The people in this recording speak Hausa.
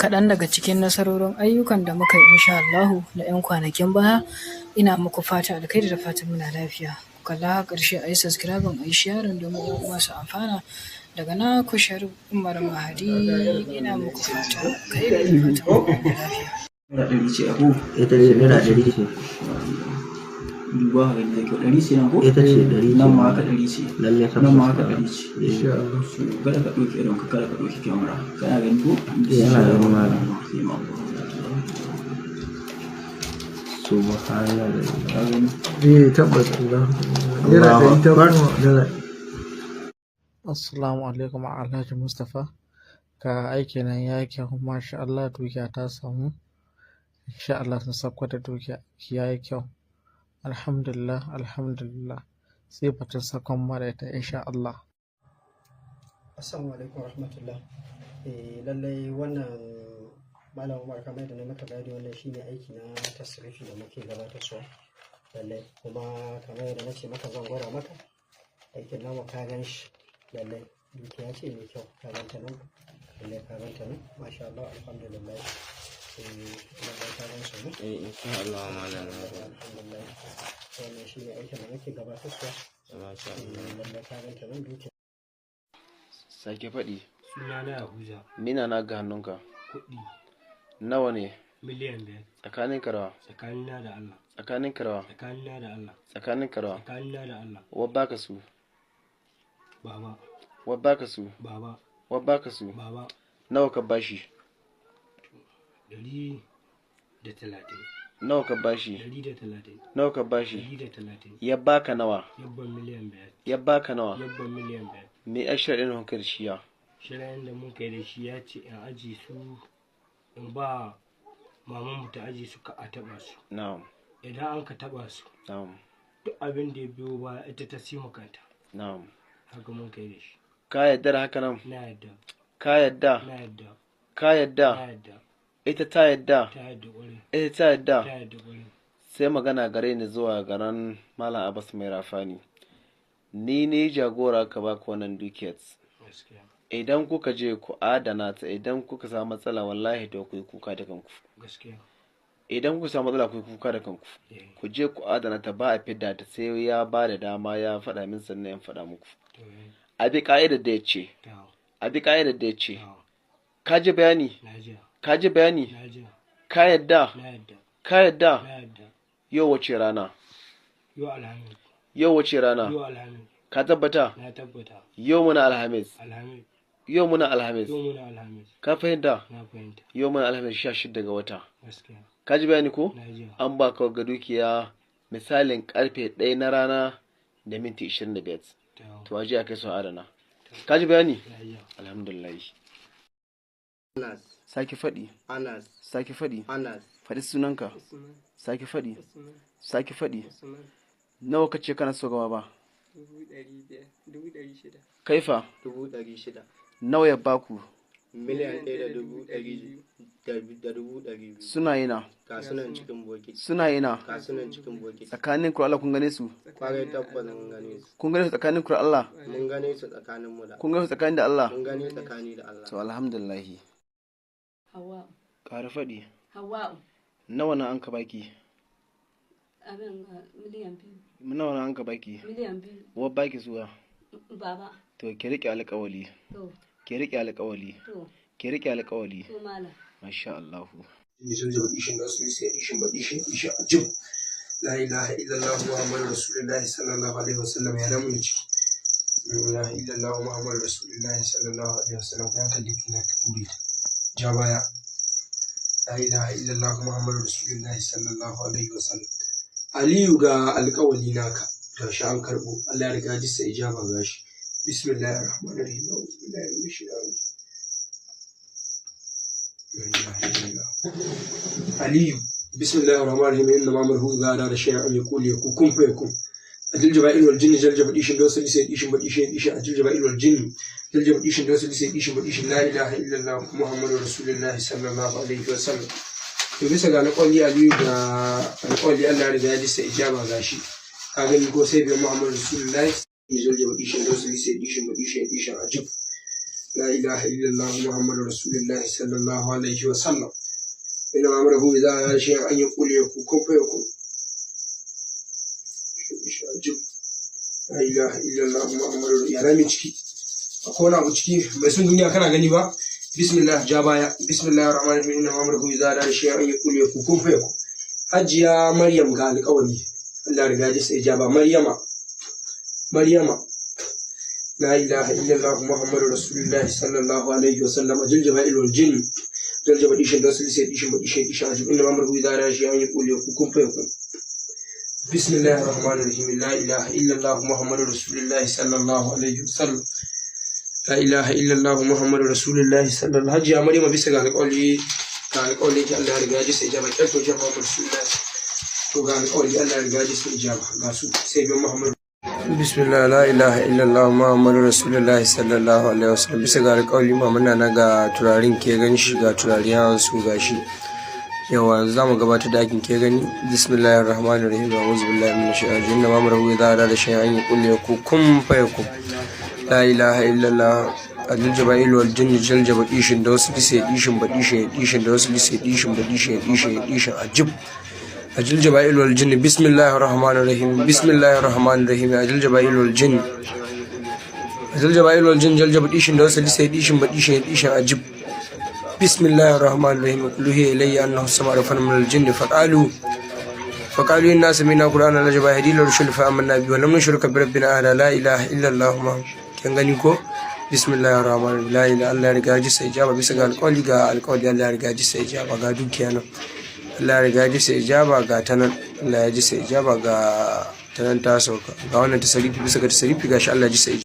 Kaɗan daga cikin nasarorin ayyukan da muka yi insha Allahu na 'yan kwanakin baya. Ina muku fata alkhairi da fatan muna lafiya. Ku kalla har ƙarshe, a yi subscribing, a yi sharing domin 'yan uwa su amfana. Daga naku Sharif Umar Mahadi, ina muku fata alkhairi da fatan muna lafiya. Naira 100 ce a ko? Ita ce naira 100 ce. Duba ka gani da kyau, 100 ce nan ko? Ita ce, 100 ce. Nan ma haka 100 ce. Lalle. Nan ma haka 100 ce. Insha Allah. So kada ka ɗauki idon ka, kada ka ɗauki kyamara. Kana gani ko? Eh, yana gani, malam. Subhanallah. Ka gani? Eh, tabbas, Allah. Naira 100 ta Akbar. koma dala. Assalamu alaikum, Alhaji Mustapha. Ga aiki nan ya yi kyau, masha Allah, dukiya ta samu. Insha Allah sun sauko da dukiya, aiki ya yi kyau. Alhamdulillah, alhamdulillah. Sai batun sakon mara ita insha Allah. Assalamu alaikum warahmatullah. Eh, lallai wannan, Malam Umar, kamar yadda na maka bayani, wannan shine aiki na tasrifi da muke gabatarwa. Lallai kuma kamar yadda na ce maka zan gwada maka aikin namu, ka gan shi. Lallai dukiya ce mai kyau, ka ganta nan. Lallai ka ganta nan. Masha Allah, alhamdulillah. Eh, lallai ka gan su ne. Eh, insha Allah, malam. Alhamdulillah. Wannan shine aikin da muke gabatarwa. Masha Eh, Allah. lallai ka ganta nan dukiya. Sake faɗi. Sunana Yahuza. Mina na ga hannunka. Kuɗi. Nawa ne? 5 miliyan. Tsakanin karawa. Tsakanina da Allah. Tsakanin karawa. Tsakanina da Allah. Tsakanin karawa. Tsakanina da Allah. Wa baka su? Baba. Wa baka su? Baba. Wa baka su? Baba. Nawa ka bashi? 130. Nawa ka bashi? 130. Nawa ka bashi? 130. Ya baka nawa? Yabban 5 miliyan. Ya baka nawa? Yabban 5 miliyan. Me a sharaɗin hukar da shi ya? Shirayen da mun kai da shi, ya ce in aji su, in ba mamanmu ta aji su, ka a taɓa su. Idan an ka taɓa su, duk abin da ya biyo baya ita ta sima kanta. Haka mun kai da shi. Ka yadda da haka nan? Na yadda. Ka yadda? Na yadda. Ka yadda? Na yadda. Ita ta yadda? Ta yadda ƙwarai. Ita ta yadda? Ta yadda ƙwarai. Sai magana gare ni zuwa garan Malam Abbas Mai Rafani. Ni ne jagora ka baka wannan dukiyar. Gaskiya. Idan kuka je ku adana ta, idan kuka samu matsala, wallahi to ku yi kuka da kanku. Gaskiya. Idan kuka samu matsala, ku yi kuka da kanku. Ku je ku adana ta, ba a fidda ta sai ya ba da dama, ya faɗa min, sannan ya faɗa muku. To eh. A bi ka'idar da ya ce. Ta. A bi ka'idar da ya ce. Ta. Ka ji bayani? Na ji. Ka ji bayani? Na ji. Ka yadda? Na yadda. Ka yadda? Na yadda. Yau wace rana? Yau Alhamis. Yau wace rana? Yau Alhamis. Ka tabbata? Na tabbata. Yau muna Alhamis. Alhamis. Yau muna Alhamis. Yau muna Alhamis. Ka fahimta? Na fahimta. Yau muna Alhamis, 16 ga wata. Gaskiya. Ka ji bayani ko? Na ji. An ba ka ga dukiya misalin karfe 1 na rana da minti 25. Ta. To, aje a kai su adana. Ka ji bayani? Na ji. Alhamdulillah. Anas. Sake faɗi. Anas. Sake faɗi. Anas. Faɗi sunanka. Sake faɗi. Sake faɗi. Nawa ka ce kana so gaba ba? 500,000, 600,000. Kaifa? 600,000. Nawa ya baku? 1,200,200. Suna ina? Ga sunan cikin bokiti. Suna ina? Ga sunan cikin bokiti. Tsakanin ku da Allah kun gane su? Kwarai, tabbas mun gane su. Kun gane su tsakanin ku da Allah? Mun gane su tsakanin mu da. Kun gane su tsakanin da Allah? Mun gane tsakani da Allah. To, alhamdulillah. Hawa'u. Ƙara faɗi. Hawa'u. Nawa na an ka baki? Abin ga 2 miliyan. Nawa na an ka baki? 2 miliyan. Wa baki zuwa? Baba. To, ki riƙe alƙawali. To. Ki riƙe alƙawali. To. Ki riƙe alƙawali. To, malam. Masha Allahu. Misal da ishin da su sai ishin ba ishin ishin ajib. La ilaha illallah Muhammadu Rasulullahi sallallahu alaihi wasallam, ya namu ciki. La ilaha illallah Muhammadu Rasulullahi sallallahu alaihi wasallam, ta hankali kina ka ture ta. Ja baya. La ilaha illallah Muhammadu Rasulullahi sallallahu alaihi wasallam. Aliyu, ga alƙawali naka. Gashi an karɓo. Allah ya riga jissa ijaba gashi. Bismillahir rahmanir rahim. A'udhu billahi minash shaitanir rajim. La ilaha illallah. Aliyu, bismillahir rahmanir rahim. Inna ma amruhu idha arada shay'an an yaqula yakun kun fayakun. Ajil jaba'il wal jinni jal jabal ishin dawsali sai ishin badi ishin ishin ajil jaba'il wal jinni jal jabal ishin dawsali sai ishin badi ishin. La ilaha illallah Muhammadu Rasulullahi sallallahu alaihi wasallam. To, bisa ga alƙawari, Aliyu, ga alƙawari, Allah ya riga ya jissa ijaba gashi. Ka gani ko? Sai biyan Muhammadu Rasulullahi. Jal jabal ishin dawsali sai ishin badi ishin ishin ajib. La ilaha illallah Muhammadu Rasulullahi sallallahu alaihi wa sallam. Inna ma amruhu idza arada shay'an an yaqula yakun kun fayakun. Ajib. La ilaha illallah Muhammadu, ya rami ciki. Akwai wani abu ciki mai sun duniya, kana gani ba? Bismillah, ja baya. Bismillahir rahmanir rahim. Inna ma amruhu idza arada shay'an an yaqula yakun kun fayakun. Hajiya Maryam, ga alƙawari. Allah riga ji sai ja ba Maryama. Maryama. La ilaha illallah Muhammadu Rasulullahi sallallahu alaihi wasallam. Ajil jaba'il wal jinn. Jaljaba dishin da sai dishin ba dishin dishin ajib. Inna ma amruhu idza arada shay'an an yaqula yakun kun fayakun. Bismillahir rahmanir rahim. La ilaha illallah Muhammadu Rasulullahi sallallahu alaihi wasallam. La ilaha illallah Muhammadu Rasulullahi sallallahu. Hajiya Maryama, bisa ga alƙawari, ga alƙawari ki, Allah ya riga ya ji sai ijaba. Kyar to jama'a Rasulullahi, to ga alƙawari, Allah ya riga ya ji sai ijaba, ga su sai bin Muhammadu. Bismillah, la ilaha illallah Muhammadu Rasulullahi sallallahu alaihi wasallam. Bisa ga alƙawari, muna na ga turarin, ke gani shi, ga turare ya su ga shi. Yawa, yanzu zamu gabatar da aikin, ke gani. Bismillahir rahmanir rahim. A'udhu billahi minash shaitanir rajim. Inna ma amruhu idza arada shay'an an yaqula yakun kun fayakun. La ilaha illallah. Ajil jaba'il wal jinni, jaljaba dishin da wasu lise dishin ba dishin dishin da wasu lise dishin ba dishin dishin dishin ajib. Ajil jaba'il wal jinni. Bismillahir rahmanir rahim. Bismillahir rahmanir rahim. Ajil jaba'il wal jinni, ajil jaba'il wal jinni, jaljaba dishin da wasu lise dishin ba dishin dishin ajib. Bismillahir rahmanir rahim. Qul uhiya ilayya annahu istama'a nafarun min al jinni faqalu inna sami'na qur'anan ajaba yahdi ila rushd fa amanna bihi wa lam nushrika bi rabbina ahada. La ilaha illa allah. Kin gani ko? Bismillahir rahmanir rahim. La ilaha, Allah ya riga ji sai ijaba. Bisa ga alƙawari, ga alƙawari, Allah ya riga ji sai ijaba, ga dukiya nan. Allah ya riga ji sai ijaba, ga ta nan. Allah ya ji sai ijaba, ga ta nan ta sauka. Ga wannan tasarifi, bisa ga tasarifi, gashi Allah ya ji sai.